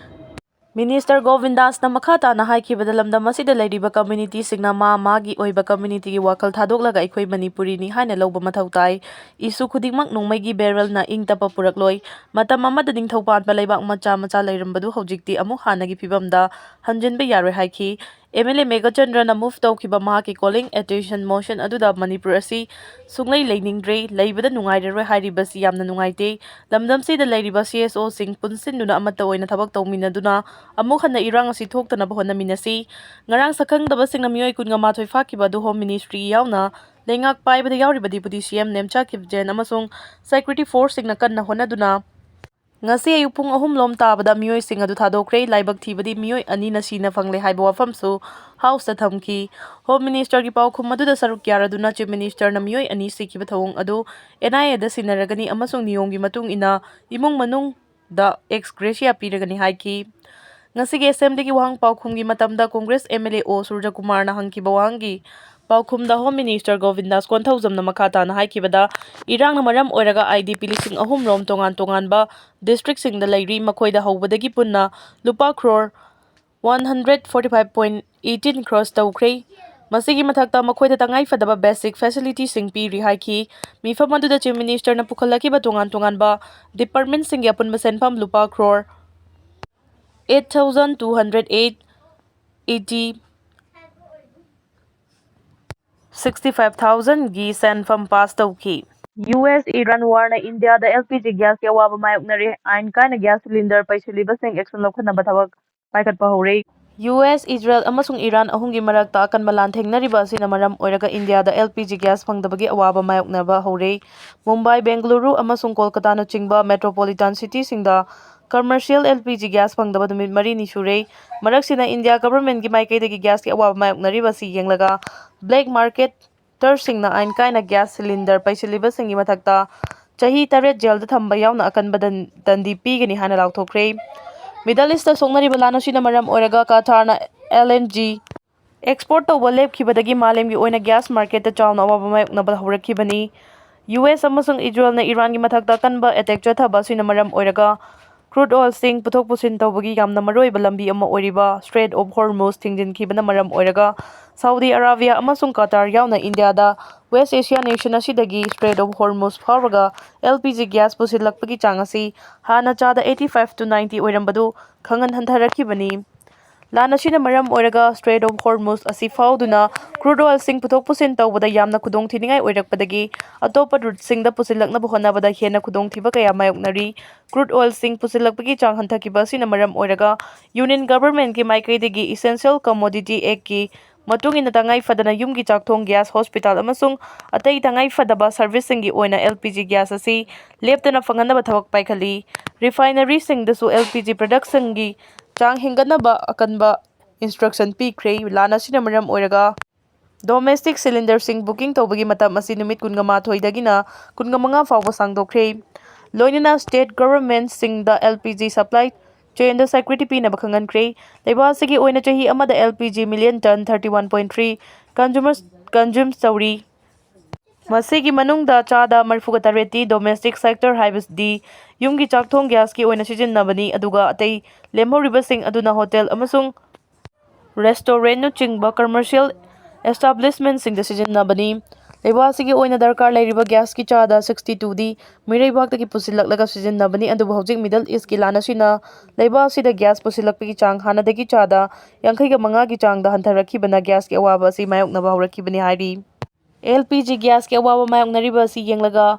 Minister ꯒꯣꯕꯤꯟꯗꯥꯁꯅ ꯃꯈꯥ ꯇꯥꯅ ꯍꯥꯏꯈꯤꯕꯗ, ꯂꯝꯗꯝ ꯑꯁꯤꯗ ꯂꯩꯔꯤꯕ communityꯁꯤꯡꯅ ꯃꯥ ꯃꯥꯒꯤ ꯑꯣꯏꯕ communityꯒꯤ ꯋꯥꯈꯜ ꯊꯥꯗꯣꯛꯂꯒ ꯑꯩꯈꯣꯏ ꯃꯅꯤꯄꯨꯔꯤꯅꯤ ꯍꯥꯏꯅ ꯂꯧꯕ ꯃꯊꯧ ꯇꯥꯏ꯫ Issue ꯈꯨꯗꯤꯡꯃꯛ ꯅꯣꯡꯃꯩꯒꯤ barrelꯅ ꯏꯪ ꯇꯞꯄ ꯄꯨꯔꯛꯂꯣꯏ꯫ ꯃꯇꯝ ꯑꯃꯗ ꯅꯤꯡꯊꯧ ꯄꯥꯟꯕ ꯂꯩꯕꯥꯛ ꯃꯆꯥ ꯃꯆꯥ ꯂꯩꯔꯝꯕꯗꯨ ꯍꯧꯖꯤꯛꯇꯤ ꯑꯃꯨꯛ ꯍꯥꯟꯅꯒꯤ ꯐꯤꯕꯝꯗ ꯍꯟꯖꯤꯟꯕ ꯌꯥꯔꯣꯏ ꯍꯥꯏꯈꯤ꯫ MLA ꯃꯦꯘꯆꯟꯗ꯭ꯔꯅ move ꯇꯧꯈꯤꯕ ꯃꯍꯥꯛꯀꯤ calling attention motion ꯑꯗꯨꯗ ꯃꯅꯤꯄꯨꯔ ꯑꯁꯤ ꯁꯨꯡꯂꯩ ꯂꯩꯅꯤꯡꯗ꯭ꯔꯦ, ꯂꯩꯕꯗ ꯅꯨꯡꯉꯥꯏꯔꯔꯣꯏ ꯍꯥꯏꯔꯤꯕꯁꯤ ꯌꯥꯝꯅ ꯅꯨꯡꯉꯥꯏꯇꯦ꯫ ꯂꯝꯗꯝꯁꯤꯗ ꯂꯩꯔꯤꯕ CSOꯁꯤꯡ ꯄꯨꯟꯁꯤꯟꯗꯨꯅ ꯑꯃꯠꯇ ꯑꯣꯏꯅ ꯊꯕꯛ ꯇꯧꯃꯤꯟꯅꯗꯨꯅ ꯑꯃꯨꯛ ꯍꯟꯅ ꯏꯔꯥꯡ ꯑꯁꯤ ꯊꯣꯛꯇꯅꯕ ꯍꯣꯠꯅꯃꯤꯟꯅꯁꯤ꯫ ꯉꯔꯥꯡ ꯁꯛꯈꯪꯗꯕꯁꯤꯡꯅ ꯃꯤꯑꯣꯏ ꯀꯨꯟꯒ ꯃꯥꯊꯣꯏ ꯐꯥꯈꯤꯕ ꯑꯗꯨ Home Ministry ꯌꯥꯎꯅ ꯂꯩꯉꯥꯛ ꯄꯥꯏꯕꯗ ꯌꯥꯎꯔꯤꯕ Deputy CM ꯅꯦꯝꯆꯥ ꯀꯤꯞꯖꯦꯟ ꯑꯃꯁꯨꯡ security forceꯁꯤꯡꯅ ꯀꯟꯅ ꯍꯣꯠꯅꯗꯨꯅ ꯉꯁꯤ ꯑꯌꯨꯛ ꯄꯨꯡ ꯑꯍꯨꯝ ꯂꯣꯝ ꯇꯥꯕꯗ ꯃꯤꯑꯣꯏꯁꯤꯡ ꯑꯗꯨ ꯊꯥꯗꯣꯛꯈ꯭ꯔꯦ꯫ ꯂꯥꯏꯕꯛ ꯊꯤꯕꯗꯤ ꯃꯤꯑꯣꯏ ꯑꯅꯤꯅ ꯁꯤꯅ ꯐꯪꯂꯦ ꯍꯥꯏꯕ ꯋꯥꯐꯝꯁꯨ Houseꯇ ꯊꯝꯈꯤ꯫ Home Ministerꯒꯤ ꯄꯥꯎꯈꯨꯝ ꯑꯗꯨꯗ ꯁꯔꯨꯛ ꯌꯥꯔꯗꯨꯅ Chief Ministerꯅ ꯃꯤꯑꯣꯏ ꯑꯅꯤ ꯁꯤꯈꯤꯕ ꯊꯧꯑꯣꯡ ꯑꯗꯨ NIAꯗ ꯁꯤꯟꯅꯔꯒꯅꯤ ꯑꯃꯁꯨꯡ ꯅꯤꯌꯣꯝꯒꯤ ꯃꯇꯨꯡ ꯏꯟꯅ ꯏꯃꯨꯡ ꯃꯅꯨꯡꯗ ex gratia ꯄꯤꯔꯒꯅꯤ ꯍꯥꯏꯈꯤ꯫ ꯉꯁꯤꯒꯤ ꯑꯦꯁꯦꯝꯕ꯭ꯂꯤꯒꯤ ꯋꯥꯍꯪ ꯄꯥꯎꯈꯨꯝꯒꯤ ꯃꯇꯝꯗ ꯀꯣꯡꯒ꯭ꯔꯦꯁ ꯑꯦꯝ ꯑꯦꯜ ꯑꯦ ꯑꯣ ꯁꯨꯔꯖꯀꯨꯃꯥꯔꯅ ꯍꯪꯈꯤꯕ ꯋꯥꯍꯪꯒꯤ ꯄꯥꯎꯈꯨꯝꯗ ꯍꯣꯝ ꯃꯤꯅꯤꯁꯇꯔ ꯒꯣꯕꯤꯟꯗꯥꯁ ꯀꯣꯟꯊꯧꯖꯝꯅ ꯃꯈꯥ ꯇꯥꯅ ꯍꯥꯏꯈꯤꯕꯗ, ꯏꯔꯥꯡꯅ ꯃꯔꯝ ꯑꯣꯏꯔꯒ ꯑꯥꯏ ꯗꯤ ꯄꯤ ꯂꯤꯁꯤꯡ ꯑꯍꯨꯝ ꯔꯣꯝ ꯇꯣꯉꯥꯟ ꯇꯣꯉꯥꯟꯕ ꯗꯤꯁꯇ꯭ꯔꯤꯛꯁꯤꯡꯗ ꯂꯩꯔꯤ, ꯃꯈꯣꯏꯗ ꯍꯧꯕꯗꯒꯤ ꯄꯨꯟꯅ ꯂꯨꯄꯥ crore one hundred forty five point eighteen cross ꯇꯧꯈ꯭ꯔꯦ꯫ ꯃꯁꯤꯒꯤ ꯃꯊꯛꯇ ꯃꯈꯣꯏꯗ ꯇꯉꯥꯏ ꯐꯗꯕ ꯕꯦꯁꯤꯛ ꯐꯦꯁꯤꯂꯤꯇꯤꯁꯤꯡ ꯄꯤꯔꯤ ꯍꯥꯏꯈꯤ꯫ ꯃꯤꯐꯝ ꯑꯗꯨꯗ ꯆꯤꯐ ꯃꯤꯅꯤꯁꯇꯔꯅ ꯄꯨꯈꯠꯂꯛꯈꯤꯕ ꯇꯣꯉꯥꯟ ꯇꯣꯉꯥꯟꯕ ꯗꯤꯄꯥꯔꯠꯃꯦꯟꯠꯁꯤꯡꯒꯤ ꯑꯄꯨꯟꯕ ꯁꯦꯟꯐꯝ ꯂꯨꯄꯥ crore eight thousand two hundred eight eighty sixty five ꯊꯥꯎꯖꯟꯒꯤ ꯁꯦꯟꯐꯝ ꯄꯥꯁ ꯇꯧꯈꯤ꯫ ꯌꯨ ꯑꯦꯁ ꯏꯔꯥꯟ ꯋꯥꯔꯅ ꯏꯟꯗꯤꯌꯥꯗ ꯑꯦꯜ ꯄꯤ ꯖꯤ ꯒ꯭ꯌꯥꯁꯀꯤ ꯑꯋꯥꯕ ꯃꯥꯌꯣꯛꯅꯔꯦ꯫ ꯑꯥꯏꯟ ꯀꯥꯏꯅ ꯒ꯭ꯌꯥꯁ ꯁꯤꯂꯤꯟꯗꯔ ꯄꯩꯁꯤꯜꯂꯤꯕꯁꯤꯡ ꯑꯦꯛꯁꯟ ꯂꯧꯈꯠꯅꯕ ꯊꯕꯛ ꯄꯥꯏꯈꯠꯄ ꯍꯧꯔꯦ꯫ ꯌꯨ ꯑꯦꯁ ꯏꯖꯔꯦꯜ ꯑꯃꯁꯨꯡ ꯏꯔꯥꯟ ꯑꯍꯨꯝꯒꯤ ꯃꯔꯛꯇ ꯑꯀꯟꯕ ꯂꯥꯟ ꯊꯦꯡꯅꯔꯤꯕ ꯑꯁꯤꯅ ꯃꯔꯝ ꯑꯣꯏꯔꯒ ꯏꯟꯗꯤꯌꯥꯗ ꯑꯦꯜ ꯄꯤ ꯖꯤ ꯒ꯭ꯌꯥꯁ ꯐꯪꯗꯕꯒꯤ ꯑꯋꯥꯕ ꯃꯥꯌꯣꯛꯅꯕ ꯍꯧꯔꯦ꯫ ꯃꯨꯝꯕꯥꯏ, ꯕꯦꯡꯒꯂꯨꯔꯨ ꯑꯃꯁꯨꯡ ꯀꯣꯜꯀꯇꯥꯅꯆꯤꯡꯕ ꯃꯦꯇ꯭ꯔꯣꯄꯣꯂꯤꯇꯥꯟ ꯁꯤꯇꯤꯁꯤꯡꯗ commercial L P G gas ꯐꯪꯗꯕ ꯅꯨꯃꯤꯠ ꯃꯔꯤꯅꯤ ꯁꯨꯔꯦ꯫ ꯃꯔꯛꯁꯤꯅ ꯏꯟꯗꯤꯌꯥ ꯒꯚꯔꯟꯃꯦꯟꯠꯀꯤ ꯃꯥꯏꯀꯩꯗꯒꯤ ꯒ꯭ꯌꯥꯁꯀꯤ ꯑꯋꯥꯕ ꯃꯥꯌꯣꯛꯅꯔꯤꯕ ꯑꯁꯤ ꯌꯦꯡꯂꯒ, ꯕ꯭ꯂꯦꯛ ꯃꯥꯔꯀꯦꯠ ꯇꯔꯁꯤꯡꯅ ꯑꯥꯏꯟ ꯀꯥꯏꯅ ꯒ꯭ꯌꯥꯁ ꯁꯤꯂꯤꯟꯗꯔ ꯄꯩꯁꯤꯜꯂꯤꯕꯁꯤꯡꯒꯤ ꯃꯊꯛꯇ ꯆꯍꯤ ꯇꯔꯦꯠ ꯖꯦꯜꯗ ꯊꯝꯕ ꯌꯥꯎꯅ ꯑꯀꯟꯕ ꯗꯟ-, ꯗꯟꯗꯤ ꯄꯤꯒꯅꯤ ꯍꯥꯏꯅ ꯂꯥꯎꯊꯣꯛꯈ꯭ꯔꯦ꯫ ꯃꯤꯗꯜ ꯏꯁꯇ ꯁꯣꯛꯅꯔꯤꯕ ꯂꯥꯟ ꯑꯁꯤꯅ ꯃꯔꯝ ꯑꯣꯏꯔꯒ ꯀꯇꯥꯔꯅ ꯑꯦꯜ ꯑꯦꯟ ꯖꯤ ꯑꯦꯛꯁꯄꯣꯔꯠ ꯇꯧꯕ ꯂꯦꯞꯈꯤꯕꯗꯒꯤ ꯃꯥꯂꯦꯝꯒꯤ ꯑꯣꯏꯅ ꯒ꯭ꯌꯥꯁ ꯃꯥꯔꯀꯦꯠꯇ ꯆꯥꯎꯅ ꯑꯋꯥꯕ ꯃꯥꯌꯣꯛꯅꯕ ꯍꯧꯔꯛꯈꯤꯕꯅꯤ꯫ ꯌꯨ ꯑꯦꯁ ꯑꯃꯁꯨꯡ ꯏꯖꯔꯦꯜꯅ ꯏꯔꯥꯟꯒꯤ ꯃꯊꯛꯇ ꯑꯀꯟꯕ ꯑꯦꯇꯦꯛ ꯆꯠꯊꯕ ꯑꯁꯤꯅ ꯃꯔꯝ ꯑꯣꯏꯔꯒ ꯀ꯭ꯔꯨꯗ ꯑꯣꯏꯜꯁꯤꯡ ꯄꯨꯊꯣꯛ ꯄꯨꯁꯤꯟ ꯇꯧꯕꯒꯤ ꯌꯥꯝꯅ ꯃꯔꯨꯑꯣꯏꯕ ꯂꯝꯕꯤ ꯑꯃ ꯑꯣꯏꯔꯤꯕ ꯁ꯭ꯇ꯭ꯔꯦꯠ ꯑꯣꯐ ꯍꯣꯔꯃꯨꯖ ꯊꯤꯡꯖꯤꯟꯈꯤꯕꯅ ꯃꯔꯝ ꯑꯣꯏꯔꯒ ꯁꯥꯎꯗꯤ ꯑꯔꯥꯕꯤꯌꯥ ꯑꯃꯁꯨꯡ ꯀꯇꯥꯔ ꯌꯥꯎꯅ ꯏꯟꯗꯤꯌꯥꯗ ꯋꯦꯁ ꯑꯦꯁꯤꯌꯥ ꯅꯦꯁꯟ ꯑꯁꯤꯗꯒꯤ ꯁ꯭ꯇ꯭ꯔꯦꯠ ꯑꯣꯐ ꯍꯣꯔꯃꯨꯖ ꯐꯥꯎꯔꯒ ꯑꯦꯜ ꯄꯤ ꯖꯤ ꯒ꯭ꯌꯥꯁ ꯄꯨꯁꯤꯜꯂꯛꯄꯒꯤ ꯆꯥꯡ ꯑꯁꯤ ꯍꯥꯟꯅ ꯆꯥꯗ eighty five to ninety ꯑꯣꯏꯔꯝꯕꯗꯨ ꯈꯪꯍꯟ ꯍꯟꯊꯔꯛꯈꯤꯕꯅꯤ꯫ ꯂꯥꯟ ꯑꯁꯤꯅ ꯃꯔꯝ ꯑꯣꯏꯔꯒ ꯁ꯭ꯇ꯭ꯔꯦꯠ ꯑꯣꯐ ꯍꯣꯔꯃꯨꯖ ꯑꯁꯤ ꯐꯥꯎꯗꯨꯅ ꯀ꯭ꯔꯨꯗ ꯑꯣꯏꯜꯁꯤꯡ ꯄꯨꯊꯣꯛ ꯄꯨꯁꯤꯟ ꯇꯧꯕꯗ ꯌꯥꯝꯅ ꯈꯨꯗꯣꯡꯊꯤꯅꯤꯡꯉꯥꯏ ꯑꯣꯏꯔꯛꯄꯗꯒꯤ ꯑꯇꯣꯞꯄ ꯔꯨꯠꯁꯤꯡꯗ ꯄꯨꯁꯤꯜꯂꯛꯅꯕ ꯍꯣꯠꯅꯕꯗ ꯍꯦꯟꯅ ꯈꯨꯗꯣꯡꯊꯤꯕ ꯀꯌꯥ ꯃꯥꯌꯣꯛꯅꯔꯤ꯫ ꯀ꯭ꯔꯨꯗ ꯑꯣꯏꯜꯁꯤꯡ ꯄꯨꯁꯤꯜꯂꯛꯄꯒꯤ ꯆꯥꯡ ꯍꯟꯊꯈꯤꯕ ꯑꯁꯤꯅ ꯃꯔꯝ ꯑꯣꯏꯔꯒ ꯌꯨꯅꯤꯌꯟ ꯒꯚꯔꯟꯃꯦꯟꯠꯀꯤ ꯃꯥꯏꯀꯩꯗꯒꯤ ꯏꯁꯦꯟꯁꯤꯌꯦꯜ ꯀꯃꯣꯗꯤꯇꯤ ꯑꯦꯛꯀꯤ ꯃꯇꯨꯡ ꯏꯟꯅ ꯇꯉꯥꯏ ꯐꯗꯅ ꯌꯨꯝꯒꯤ ꯆꯥꯛꯊꯣꯡ ꯒ꯭ꯌꯥꯁ, ꯍꯣꯁꯄꯤꯇꯥꯜ ꯑꯃꯁꯨꯡ ꯑꯇꯩ ꯇꯉꯥꯏ ꯐꯗꯕ ꯁꯔꯚꯤꯁꯁꯤꯡꯒꯤ ꯑꯣꯏꯅ ꯑꯦꯜ ꯄꯤ ꯖꯤ ꯒ꯭ꯌꯥꯁ ꯑꯁꯤ ꯂꯦꯞꯇꯅ ꯐꯪꯍꯟꯅꯕ ꯊꯕꯛ ꯄꯥꯏꯈꯠꯂꯤ꯫ ꯔꯤꯐꯥꯏꯅꯔꯤꯁꯤꯡꯗꯁꯨ ꯑꯦꯜ ꯄꯤ ꯖꯤ ꯄ꯭ꯔꯗꯛꯁꯟꯒꯤ ꯆꯥꯡ ꯍꯦꯟꯒꯠꯅꯕ ꯑꯀꯟꯕ ꯏꯟꯁꯇ꯭ꯔꯛꯁꯟ ꯄꯤꯈ꯭ꯔꯦ꯫ ꯂꯥꯟ ꯑꯁꯤꯅ ꯃꯔꯝ ꯑꯣꯏꯔꯒ ꯗꯣꯃꯦꯁꯇꯤꯛ ꯁꯤꯂꯤꯟꯗꯔꯁꯤꯡ ꯕꯨꯀꯤꯡ ꯇꯧꯕꯒꯤ ꯃꯇꯝ ꯑꯁꯤ ꯅꯨꯃꯤꯠ ꯀꯨꯟꯃꯥꯊꯣꯏꯗꯒꯤꯅ ꯀꯨꯟꯃꯉꯥ ꯐꯥꯎꯕ ꯁꯥꯡꯗꯣꯛꯈ꯭ꯔꯦ꯫ ꯂꯣꯏꯅꯅ ꯁ꯭ꯇꯦꯠ ꯒꯚꯔꯟꯃꯦꯟꯠꯁꯤꯡꯗ ꯑꯦꯜ ꯄꯤ ꯖꯤ ꯁꯄ꯭ꯂꯥꯏ ꯆꯌꯦꯟꯗ ꯁꯦꯀ꯭ꯌꯨꯔꯤꯇꯤ ꯄꯤꯅꯕ ꯈꯪꯍꯟꯈ꯭ꯔꯦ꯫ ꯂꯩꯕꯥꯛ ꯑꯁꯤꯒꯤ ꯑꯣꯏꯅ ꯆꯍꯤ ꯑꯃꯗ L P G million ton thirty one point three consume ꯇꯧꯔꯤ꯫ ꯃꯁꯤꯒꯤ ꯃꯅꯨꯡꯗ ꯆꯥꯗ ꯃꯔꯤꯐꯨꯒ ꯇꯔꯦꯠꯇꯤ domestic sector, ꯍꯥꯏꯕꯗꯤ ꯌꯨꯝꯒꯤ ꯆꯥꯛ ꯊꯣꯡ ꯒ꯭ꯌꯥꯁꯀꯤ ꯑꯣꯏꯅ ꯁꯤꯖꯤꯟꯅꯕꯅꯤ, ꯑꯗꯨꯒ ꯑꯇꯩ ꯂꯦꯝꯍꯧꯔꯤꯕꯁꯤꯡ ꯑꯗꯨꯅ ꯍꯣꯇꯦꯜ ꯑꯃꯁꯨꯡ ꯔꯦꯁꯇꯣꯔꯦꯟꯠꯅꯆꯤꯡꯕ commercial establishment ꯁꯤꯡꯗ ꯁꯤꯖꯤꯟꯅꯕꯅꯤ꯫ ꯂꯩꯕꯥꯛ ꯑꯁꯤꯒꯤ ꯑꯣꯏꯅ ꯗꯔꯀꯥꯔ ꯂꯩꯔꯤꯕ ꯒ꯭ꯌꯥꯁꯀꯤ ꯆꯥꯗ sixty two ꯗꯤ ꯃꯤꯔꯩꯕꯥꯛꯇꯒꯤ ꯄꯨꯁꯤꯜꯂꯛꯂꯒ ꯁꯤꯖꯤꯟꯅꯕꯅꯤ, ꯑꯗꯨꯕꯨ ꯍꯧꯖꯤꯛ Middle East ꯀꯤ ꯂꯥꯟ ꯑꯁꯤꯅ ꯂꯩꯕꯥꯛ ꯑꯁꯤꯗ ꯒ꯭ꯌꯥꯁ ꯄꯨꯁꯤꯜꯂꯛꯄꯒꯤ ꯆꯥꯡ ꯍꯥꯟꯅꯗꯒꯤ ꯆꯥꯗ ꯌꯥꯡꯈꯩꯒ ꯃꯉꯥꯒꯤ ꯆꯥꯡꯗ ꯍꯟꯊꯔꯛꯈꯤꯕꯅ ꯒ꯭ꯌꯥꯁꯀꯤ ꯑꯋꯥꯕ ꯑꯁꯤ ꯃꯥꯌꯣꯛꯅꯕ ꯍꯧꯔꯛꯈꯤꯕꯅꯤ ꯍꯥꯏꯔꯤ꯫ L P G ꯒ꯭ꯌꯥꯁꯀꯤ ꯑꯋꯥꯕ ꯃꯥꯌꯣꯛꯅꯔꯤꯕ ꯑꯁꯤ ꯌꯦꯡꯂꯒ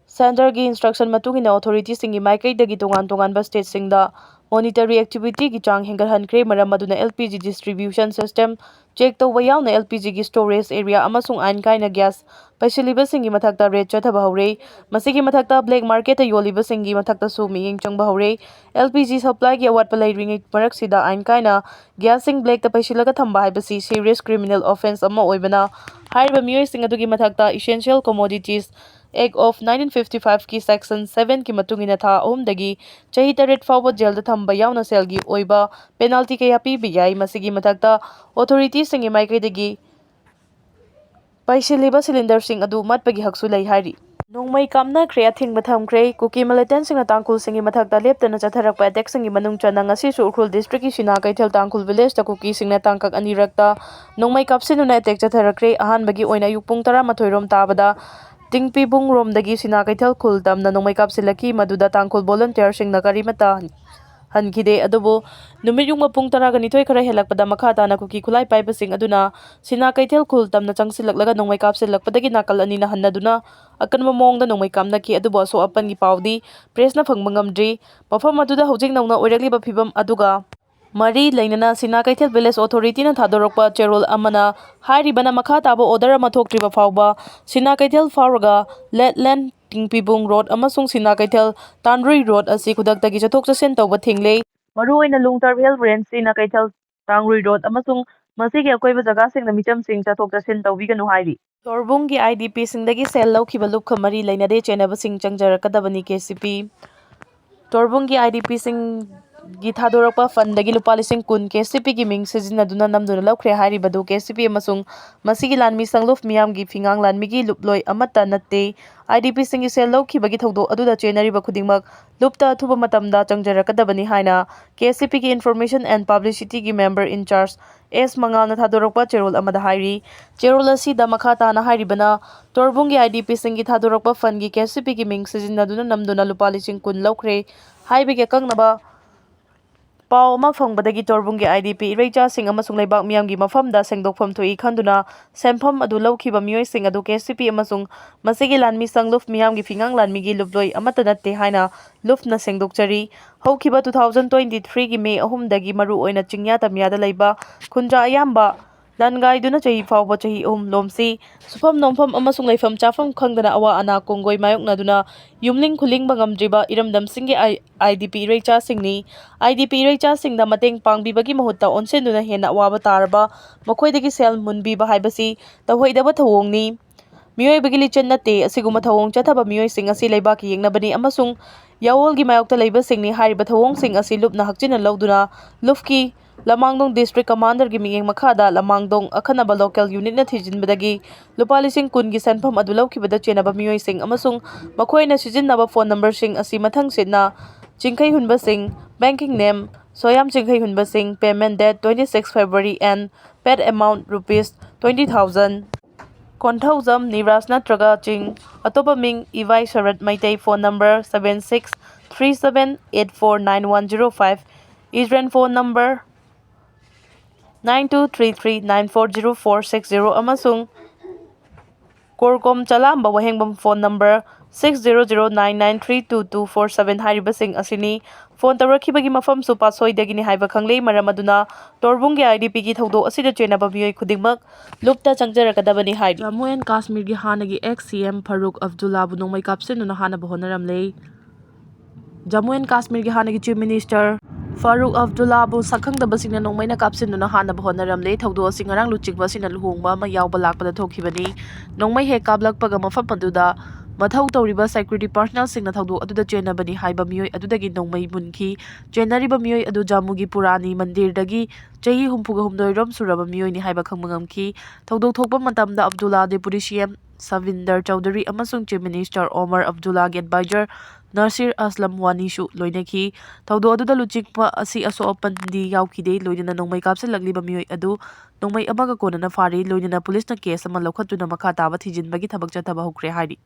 ꯁꯦꯟꯇꯔꯒꯤ instruction ꯃꯇꯨꯡ ꯏꯟꯅ authority ꯁꯤꯡꯒꯤ ꯃꯥꯏꯀꯩꯗꯒꯤ ꯇꯣꯉꯥꯟ ꯇꯣꯉꯥꯟꯕ state ꯁꯤꯡꯗ monetary activity ꯒꯤ ꯆꯥꯡ ꯍꯦꯟꯒꯠꯍꯟꯈ꯭ꯔꯦ꯫ ꯃꯔꯝ ꯑꯗꯨꯅ L P G distribution system check ꯇꯧꯕ ꯌꯥꯎꯅ L P G ꯒꯤ storage area ꯑꯃꯁꯨꯡ ꯑꯥꯏꯟ ꯀꯥꯏꯅ ꯒ꯭ꯌꯥꯁ ꯄꯩꯁꯤꯜꯂꯤꯕꯁꯤꯡꯒꯤ ꯃꯊꯛꯇ raid ꯆꯠꯊꯕ ꯍꯧꯔꯦ꯫ ꯃꯁꯤꯒꯤ ꯃꯊꯛꯇ black market ꯇ ꯌꯣꯜꯂꯤꯕꯁꯤꯡꯒꯤ ꯃꯊꯛꯇꯁꯨ ꯃꯤꯠꯌꯦꯡ ꯆꯪꯕ ꯍꯧꯔꯦ꯫ L P G supply ꯒꯤ ꯑꯋꯥꯠꯄ ꯂꯩꯔꯤꯉꯩ ꯃꯔꯛꯁꯤꯗ ꯑꯥꯏꯟ ꯀꯥꯏꯅ ꯒ꯭ꯌꯥꯁꯁꯤꯡ black ꯇ ꯄꯩꯁꯤꯜꯂꯒ ꯊꯝꯕ ꯍꯥꯏꯕꯁꯤ serious criminal offence ꯑꯃ ꯑꯣꯏꯕꯅ, ꯍꯥꯏꯔꯤꯕ ꯃꯤꯑꯣꯏꯁꯤꯡ ꯑꯗꯨꯒꯤ ꯃꯊꯛꯇ Essential Commodities Act of nineteen fifty five ꯀꯤ section seven ꯀꯤ ꯃꯇꯨꯡ ꯏꯟꯅ ꯊꯥ ꯑꯍꯨꯝꯗꯒꯤ ꯆꯍꯤ ꯇꯔꯦꯠ ꯐꯥꯎꯕ ꯖꯦꯜꯗ ꯊꯝꯕ ꯌꯥꯎꯅ ꯁꯦꯜꯒꯤ ꯑꯣꯏꯕ penalty ꯀꯌꯥ ꯄꯤꯕ ꯌꯥꯏ꯫ ꯃꯁꯤꯒꯤ ꯃꯊꯛꯇ authority ꯁꯤꯡꯒꯤ ꯃꯥꯏꯀꯩꯗꯒꯤ ꯄꯩꯁꯤꯜꯂꯤꯕ cylinder ꯁꯤꯡ ꯑꯗꯨ ꯃꯠꯄꯒꯤ ꯍꯛꯁꯨ ꯂꯩ ꯍꯥꯏꯔꯤ꯫ ꯅꯣꯡꯃꯩ ꯀꯥꯞꯅꯈ꯭ꯔꯦ, ꯑꯊꯤꯡꯕ ꯊꯝꯈ꯭ꯔꯦ꯫ ꯀꯨꯀꯤ militant ꯁꯤꯡꯅ ꯇꯥꯡꯈꯨꯜꯁꯤꯡꯒꯤ ꯃꯊꯛꯇ ꯂꯦꯞꯇꯅ ꯆꯠꯊꯔꯛꯄ attack ꯁꯤꯡꯒꯤ ꯃꯅꯨꯡ ꯆꯟꯅ ꯉꯁꯤꯁꯨ ꯎꯈ꯭ꯔꯨꯜ district ꯀꯤ ꯁꯤꯅꯥ ꯀꯩꯊꯦꯜ ꯇꯥꯡꯈꯨꯜ village ꯇ ꯀꯨꯀꯤꯁꯤꯡꯅ ꯇꯥꯡꯀꯛ ꯑꯅꯤꯔꯛꯇ ꯅꯣꯡꯃꯩ ꯀꯥꯞꯁꯤꯟꯗꯨꯅ attack ꯆꯠꯊꯔꯛꯈ꯭ꯔꯦ꯫ ꯑꯍꯥꯟꯕꯒꯤ ꯑꯣꯏꯅ ꯑꯌꯨꯛ ꯄꯨꯡ ꯇꯔꯥꯃꯥꯊꯣꯏ ꯔꯣꯝ ꯇꯥꯕꯗ ꯇꯤꯡꯄꯤꯕꯨꯡ ꯔꯣꯝꯗꯒꯤ ꯁꯤꯅꯥ ꯀꯩꯊꯦꯜ ꯈꯨꯜ ꯇꯝꯅ ꯅꯣꯡꯃꯩ ꯀꯥꯞꯁꯤꯜꯂꯛꯈꯤ, ꯃꯗꯨꯗ ꯇꯥꯡꯈꯨꯜ volunteer ꯁꯤꯡꯅ ꯀꯔꯤꯃꯠꯇ ꯍꯟꯈꯤꯗꯦ꯫ ꯑꯗꯨꯕꯨ ꯅꯨꯃꯤꯠ ꯌꯨꯡꯕ ꯄꯨꯡ ꯇꯔꯥꯒ ꯅꯤꯊꯣꯏ ꯈꯔ ꯍꯦꯜꯂꯛꯄꯗ ꯃꯈꯥ ꯇꯥꯅ ꯀꯨꯀꯤ ꯈꯨꯠꯂꯥꯏ ꯄꯥꯏꯕꯁꯤꯡ ꯑꯗꯨꯅ ꯁꯤꯅꯥ ꯀꯩꯊꯦꯜ ꯈꯨꯜ ꯇꯝꯅ ꯆꯪꯁꯤꯜꯂꯛꯂꯒ ꯅꯣꯡꯃꯩ ꯀꯥꯞꯁꯤꯜꯂꯛꯄꯗꯒꯤ ꯅꯥꯀꯜ ꯑꯅꯤꯅ ꯍꯟꯅꯗꯨꯅ ꯑꯀꯟꯕ ꯃꯑꯣꯡꯗ ꯅꯣꯡꯃꯩ ꯀꯥꯞꯅꯈꯤ, ꯑꯗꯨꯕꯨ ꯑꯁꯣꯛ ꯑꯄꯟꯒꯤ ꯄꯥꯎꯗꯤ press ꯅ ꯐꯪꯕ ꯉꯝꯗ꯭ꯔꯤ꯫ ꯃꯐꯝ ꯑꯗꯨꯗ ꯍꯧꯖꯤꯛ ꯅꯧꯅ ꯑꯣꯏꯔꯛꯂꯤꯕ ꯐꯤꯕꯝ ꯑꯗꯨꯒ ꯃꯔꯤ ꯂꯩꯅꯅ ꯁꯤꯅꯥ ꯀꯩꯊꯦꯜ village authority ꯅ ꯊꯥꯗꯣꯔꯛꯄ ꯆꯦꯔꯣꯜ ꯑꯃꯅ ꯍꯥꯏꯔꯤꯕꯅ ꯃꯈꯥ ꯇꯥꯕ order ꯑꯃ ꯊꯣꯛꯇ꯭ꯔꯤꯕ ꯐꯥꯎꯕ ꯁꯤꯅꯥ ꯀꯩꯊꯦꯜ ꯐꯥꯎꯔꯒ ꯂꯦꯠꯂꯦꯟ ꯇꯤꯡꯄꯤꯕꯨꯡ road ꯑꯃꯁꯨꯡ ꯁꯤꯅꯥ ꯀꯩꯊꯦꯜ ꯇꯥꯟꯔꯨꯏ road ꯑꯁꯤ ꯈꯨꯗꯛꯇꯒꯤ ꯆꯠꯊꯣꯛ ꯆꯠꯁꯤꯟ ꯇꯧꯕ ꯊꯤꯡꯂꯦ꯫ ꯃꯔꯨꯑꯣꯏꯅ ꯂꯨꯡꯇꯔ ꯍꯤꯜ ꯔꯦꯟꯖ ꯁꯤꯅꯥ ꯀꯩꯊꯦꯜ ꯇꯥꯡꯔꯨꯏ road ꯑꯃꯁꯨꯡ ꯃꯁꯤꯒꯤ ꯑꯀꯣꯏꯕ ꯖꯒꯥꯁꯤꯡꯗ ꯃꯤꯆꯝꯁꯤꯡ ꯆꯠꯊꯣꯛ ꯆꯠꯁꯤꯟ ꯇꯧꯕꯤꯒꯅꯨ ꯍꯥꯏꯔꯤ꯫ ꯁꯣꯔꯕꯨꯡꯒꯤ I D P ꯁꯤꯡꯗꯒꯤ ꯁꯦꯜ ꯂꯧꯈꯤꯕ ꯂꯨꯞꯈ ꯃꯔꯤ ꯂꯩꯅꯗꯦ ꯆꯦꯟꯅꯕꯁꯤꯡ ꯆꯪꯖꯔꯛꯀꯗꯕꯅꯤ꯫ K C P ꯇꯣꯔꯕꯨꯡꯒꯤ IDPꯁꯤꯡꯒꯤ ꯊꯥꯗꯣꯔꯛꯄ fundꯗꯒꯤ ꯂꯨꯄꯥ ꯂꯤꯁꯤꯡ ꯀꯨꯟ KCPꯒꯤ ꯃꯤꯡ ꯁꯤꯖꯤꯟꯅꯗꯨꯅ ꯅꯝꯗꯨꯅ ꯂꯧꯈ꯭ꯔꯦ ꯍꯥꯏꯔꯤꯕꯗꯨ KCP ꯑꯃꯁꯨꯡ ꯃꯁꯤꯒꯤ ꯂꯥꯟꯃꯤ ꯁꯪꯂꯨꯞ ꯃꯤꯌꯥꯝꯒꯤ ꯐꯤꯉꯥꯡ ꯂꯥꯟꯃꯤꯒꯤ ꯂꯨꯞꯂꯣꯏ ꯑꯃꯠꯇ ꯅꯠꯇꯦ꯫ IDPꯁꯤꯡꯒꯤ ꯁꯦꯜ ꯂꯧꯈꯤꯕꯒꯤ ꯊꯧꯗꯣꯛ ꯑꯗꯨꯗ ꯆꯦꯟꯅꯔꯤꯕ ꯈꯨꯗꯤꯡꯃꯛ ꯂꯨꯞꯇ ꯑꯊꯨꯕ ꯃꯇꯝꯗ ꯆꯪꯖꯔꯛꯀꯗꯕꯅꯤ ꯍꯥꯏꯅ KCPꯒꯤ Information and Publicityꯒꯤ member in charge S ꯃꯉꯥꯜꯅ ꯊꯥꯗꯣꯔꯛꯄ ꯆꯦꯔꯣꯜ ꯑꯃꯗ ꯍꯥꯏꯔꯤ꯫ ꯆꯦꯔꯣꯜ ꯑꯁꯤꯗ ꯃꯈꯥ ꯇꯥꯅ ꯍꯥꯏꯔꯤꯕꯅ, ꯇꯣꯔꯕꯨꯡꯒꯤ IDPꯁꯤꯡꯒꯤ ꯊꯥꯗꯣꯔꯛꯄ fundꯒꯤ KCPꯒꯤ ꯃꯤꯡ ꯁꯤꯖꯤꯟꯅꯗꯨꯅ ꯅꯝꯗꯨꯅ ꯂꯨꯄꯥ ꯂꯤꯁꯤꯡ ꯀꯨꯟ ꯂꯧꯈ꯭ꯔꯦ ꯍꯥꯏꯕꯒꯤ ꯑꯀꯛꯅꯕ ꯄꯥꯎ ꯑꯃ ꯐꯪꯕꯗꯒꯤ ꯇꯣꯔꯕꯨꯡꯒꯤ IDP ꯏꯔꯩꯆꯥꯁꯤꯡ ꯑꯃꯁꯨꯡ ꯂꯩꯕꯥꯛ ꯃꯤꯌꯥꯝꯒꯤ ꯃꯐꯝꯗ ꯁꯦꯡꯗꯣꯛꯐꯝ ꯊꯣꯛꯏ ꯈꯟꯗꯨꯅ ꯁꯦꯟꯐꯝ ꯑꯗꯨ ꯂꯧꯈꯤꯕ ꯃꯤꯑꯣꯏꯁꯤꯡ ꯑꯗꯨ KCP ꯑꯃꯁꯨꯡ ꯃꯁꯤꯒꯤ ꯂꯥꯟꯃꯤ ꯁꯪꯂꯨꯞ ꯃꯤꯌꯥꯝꯒꯤ ꯐꯤꯉꯥꯡ ꯂꯥꯟꯃꯤꯒꯤ ꯂꯨꯞꯂꯣꯏ ꯑꯃꯠꯇ ꯅꯠꯇꯦ ꯍꯥꯏꯅ ꯂꯨꯞꯅ ꯁꯦꯡꯗꯣꯛꯆꯔꯤ꯫ ꯍꯧꯈꯤꯕ two thousand twenty threeꯒꯤ May ꯑꯍꯨꯝꯗꯒꯤ ꯃꯔꯨꯑꯣꯏꯅ ꯆꯤꯡꯌꯥ ꯇꯝꯌꯥꯗ ꯂꯩꯕ ꯈꯨꯟꯖꯥ ꯑꯌꯥꯝꯕ ꯂꯥꯟꯒꯥꯏꯗꯨꯅ ꯆꯍꯤ ꯐꯥꯎꯕ ꯆꯍꯤ ꯑꯍꯨꯝ ꯂꯣꯝꯁꯤ ꯁꯨꯐꯝ ꯅꯣꯝꯐꯝ ꯑꯃꯁꯨꯡ ꯂꯩꯐꯝ ꯆꯥꯐꯝ ꯈꯪꯗꯅ ꯑꯋꯥ ꯑꯅꯥ ꯀꯣꯡꯒꯣꯏ ꯃꯥꯌꯣꯛꯅꯗꯨꯅ ꯌꯨꯝꯂꯤꯡ ꯈꯨꯂꯤꯡꯕ ꯉꯝꯗ꯭ꯔꯤꯕ ꯏꯔꯝꯗꯝꯁꯤꯡꯒꯤ ꯑꯥꯏ-, IDP ꯏꯔꯩꯆꯥꯁꯤꯡꯅꯤ꯫ IDP ꯏꯔꯩꯆꯥꯁꯤꯡꯗ ꯃꯇꯦꯡ ꯄꯥꯡꯕꯤꯕꯒꯤ ꯃꯍꯨꯠꯇ ꯑꯣꯟꯁꯤꯟꯗꯨꯅ ꯍꯦꯟꯅ ꯑꯋꯥꯕ ꯇꯥꯔꯕ ꯃꯈꯣꯏꯗꯒꯤ ꯁꯦꯜ ꯃꯨꯟꯕꯤꯕ ꯍꯥꯏꯕꯁꯤ ꯇꯧꯍꯩꯗꯕ ꯊꯧꯑꯣꯡꯅꯤ꯫ ꯃꯤꯑꯣꯏꯕꯒꯤ ꯂꯤꯆꯠ ꯅꯠꯇꯦ꯫ ꯑꯁꯤꯒꯨꯝꯕ ꯊꯧꯑꯣꯡ ꯆꯠꯊꯕ ꯃꯤꯑꯣꯏꯁꯤꯡ ꯑꯁꯤ ꯂꯩꯕꯥꯛꯀꯤ ꯌꯦꯛꯅꯕꯅꯤ ꯑꯃꯁꯨꯡ ꯌꯥꯑꯣꯜꯒꯤ ꯃꯥꯌꯣꯛꯇ ꯂꯩꯕꯁꯤꯡꯅꯤ꯫ ꯍꯥꯏꯔꯤꯕ ꯊꯧꯑꯣꯡꯁꯤꯡ ꯑꯁꯤ ꯂꯨꯞꯅ ꯍꯛꯆꯤꯟꯅ ꯂꯧꯗꯨꯅ ꯂꯨꯞꯀꯤ ꯂꯃꯥꯡꯗꯣꯡ district commanderꯒꯤ ꯃꯤꯠꯌꯦꯡ ꯃꯈꯥꯗ ꯂꯃꯥꯡꯗꯣꯡ ꯑꯈꯟꯅꯕ local unitꯅ ꯊꯤꯖꯤꯟꯕꯗꯒꯤ ꯂꯨꯄꯥ ꯂꯤꯁꯤꯡ ꯀꯨꯟꯒꯤ ꯁꯦꯟꯐꯝ ꯑꯗꯨ ꯂꯧꯈꯤꯕꯗ ꯆꯦꯟꯅꯕ ꯃꯤꯑꯣꯏꯁꯤꯡ ꯑꯃꯁꯨꯡ ꯃꯈꯣꯏꯅ ꯁꯤꯖꯤꯟꯅꯕ phone numberꯁꯤꯡ ꯑꯁꯤ ꯃꯊꯪꯁꯤꯠꯅ ꯆꯤꯡꯈꯩ ꯍꯨꯟꯕꯁꯤꯡ, banking name, ꯁꯣꯌꯥꯝ ꯆꯤꯡꯈꯩ ꯍꯨꯟꯕꯁꯤꯡ, payment date twenty six February and paid amount rupees twenty thousand꯫ Konthoujam Neeraj ꯅꯠꯇ꯭ꯔꯒ ꯆꯤꯡ, ꯑꯇꯣꯞꯄ ꯃꯤꯡ ꯏꯕꯥꯏ ꯁꯔꯠ Meitei, phone number seven six three seven eight four nine one zero five, Israel phone number nine two three three nine four zero four six zero ꯑꯃꯁꯨꯡ ꯀꯣꯔꯀꯣꯝ ꯆꯂꯥꯝꯕ ꯋꯥꯍꯦꯡꯕꯝ phone number six zero zero nine nine three two two four seven ꯍꯥꯏꯔꯤꯕꯁꯤꯡ ꯑꯁꯤꯅꯤ꯫ Phone ꯇꯧꯔꯛꯈꯤꯕꯒꯤ ꯃꯐꯝꯁꯨ ꯄꯥꯠꯁꯣꯏꯗꯒꯤꯅꯤ ꯍꯥꯏꯕ ꯈꯪꯂꯦ꯫ ꯃꯔꯝ ꯑꯗꯨꯅ ꯇꯣꯔꯕꯨꯡꯒꯤ IDPꯒꯤ ꯊꯧꯗꯣꯛ ꯑꯁꯤꯗ ꯆꯦꯟꯅꯕ ꯃꯤꯑꯣꯏ ꯈꯨꯗꯤꯡꯃꯛ ꯂꯨꯞꯇ ꯆꯪꯖꯔꯛꯀꯗꯕꯅꯤ ꯍꯥꯏꯔꯤ꯫ ꯖꯝꯃꯨ ꯑꯦꯟ ꯀꯥꯁꯃꯤꯔꯒꯤ ꯍꯥꯟꯅꯒꯤ ex CM ꯐꯥꯔꯨꯛ ꯑꯕꯗꯨꯜꯂꯥꯕꯨ ꯅꯣꯡꯃꯩ ꯀꯥꯞꯁꯤꯟꯗꯨꯅ ꯍꯥꯠꯅꯕ ꯍꯣꯠꯅꯔꯝꯂꯦ꯫ ꯖꯝꯃꯨ ꯑꯦꯟ ꯀꯥꯁꯃꯤꯔꯒꯤ ꯍꯥꯟꯅꯒꯤ Chief Minister ꯐꯥꯔꯨꯛ ꯑꯕꯗꯨꯜꯂꯥꯕꯨ ꯁꯛꯈꯪꯗꯕꯁꯤꯡꯅ ꯅꯣꯡꯃꯩꯅ ꯀꯥꯞꯁꯤꯟꯗꯨꯅ ꯍꯥꯠꯅꯕ ꯍꯣꯠꯅꯔꯝꯂꯦ꯫ ꯊꯧꯗꯣꯛ ꯑꯁꯤ ꯉꯔꯥꯡ ꯂꯨꯆꯤꯡꯕ ꯑꯁꯤꯅ ꯂꯨꯍꯣꯡꯕ ꯑꯃ ꯌꯥꯎꯕ ꯂꯥꯛꯄꯗ ꯊꯣꯛꯈꯤꯕꯅꯤ꯫ ꯅꯣꯡꯃꯩ ꯍꯦꯛ ꯀꯥꯞꯂꯛꯄꯒ ꯃꯐꯝ ꯑꯗꯨꯗ ꯃꯊꯧ ꯇꯧꯔꯤꯕ ꯁꯦꯀ꯭ꯌꯨꯔꯤꯇꯤ ꯄꯥꯔꯁꯅꯦꯜꯁꯤꯡꯅ ꯊꯧꯗꯣꯛ ꯑꯗꯨꯗ ꯆꯦꯟꯅꯕꯅꯤ ꯍꯥꯏꯕ ꯃꯤꯑꯣꯏ ꯑꯗꯨꯗꯒꯤ ꯅꯣꯡꯃꯩ ꯃꯨꯟꯈꯤ꯫ ꯆꯦꯟꯅꯔꯤꯕ ꯃꯤꯑꯣꯏ ꯑꯗꯨ ꯖꯥꯃꯨꯒꯤ ꯄꯨꯔꯥꯅꯤ ꯃꯟꯗꯤꯔꯗꯒꯤ ꯆꯍꯤ ꯍꯨꯝꯐꯨꯒ ꯍꯨꯝꯗꯣꯏ ꯔꯣꯝ ꯁꯨꯔꯕ ꯃꯤꯑꯣꯏꯅꯤ ꯍꯥꯏꯕ ꯈꯪꯕ ꯉꯝꯈꯤ꯫ ꯊꯧꯗꯣꯛ ꯊꯣꯛꯄ ꯃꯇꯝꯗ ꯑꯕꯗꯨꯜꯂꯥ ꯗꯦꯄꯨꯇꯤ ꯁꯤ ꯑꯦꯝ ꯁꯚꯤꯟꯗꯔ ꯆꯧꯙꯔꯤ ꯑꯃꯁꯨꯡ ꯆꯤꯐ ꯃꯤꯅꯤꯁꯇꯔ ꯑꯣꯃꯔ ꯑꯕꯗꯨꯜꯂꯥꯒꯤ ꯑꯦꯗꯚꯥꯏꯖꯔ ꯅꯁꯤꯔ ꯑꯁꯂꯝ ꯋꯥꯅꯤꯁꯨ ꯂꯣꯏꯅꯈꯤ꯫ ꯊꯧꯗꯣꯛ ꯑꯗꯨꯗ ꯂꯨꯆꯤꯡꯕ ꯑꯁꯤ ꯑꯁꯣꯛ ꯑꯄꯟꯗꯤ ꯌꯥꯎꯈꯤꯗꯦ꯫ ꯂꯣꯏꯅꯅ ꯅꯣꯡꯃꯩ ꯀꯥꯞꯁꯤꯜꯂꯛꯂꯤꯕ ꯃꯤꯑꯣꯏ ꯑꯗꯨ ꯅꯣꯡꯃꯩ ꯑꯃꯒ ꯀꯣꯟꯅꯅ ꯐꯥꯔꯤ꯫ ꯂꯣꯏꯅꯅ ꯄꯨꯂꯤꯁꯅ ꯀꯦꯁ ꯑꯃ ꯂꯧꯈꯠꯇꯨꯅ ꯃꯈꯥ ꯇꯥꯕ ꯊꯤꯖꯤꯟꯕꯒꯤ ꯊꯕꯛ ꯆꯠꯊꯕ ꯍꯧꯈ꯭ꯔꯦ ꯍꯥꯏꯔꯤ꯫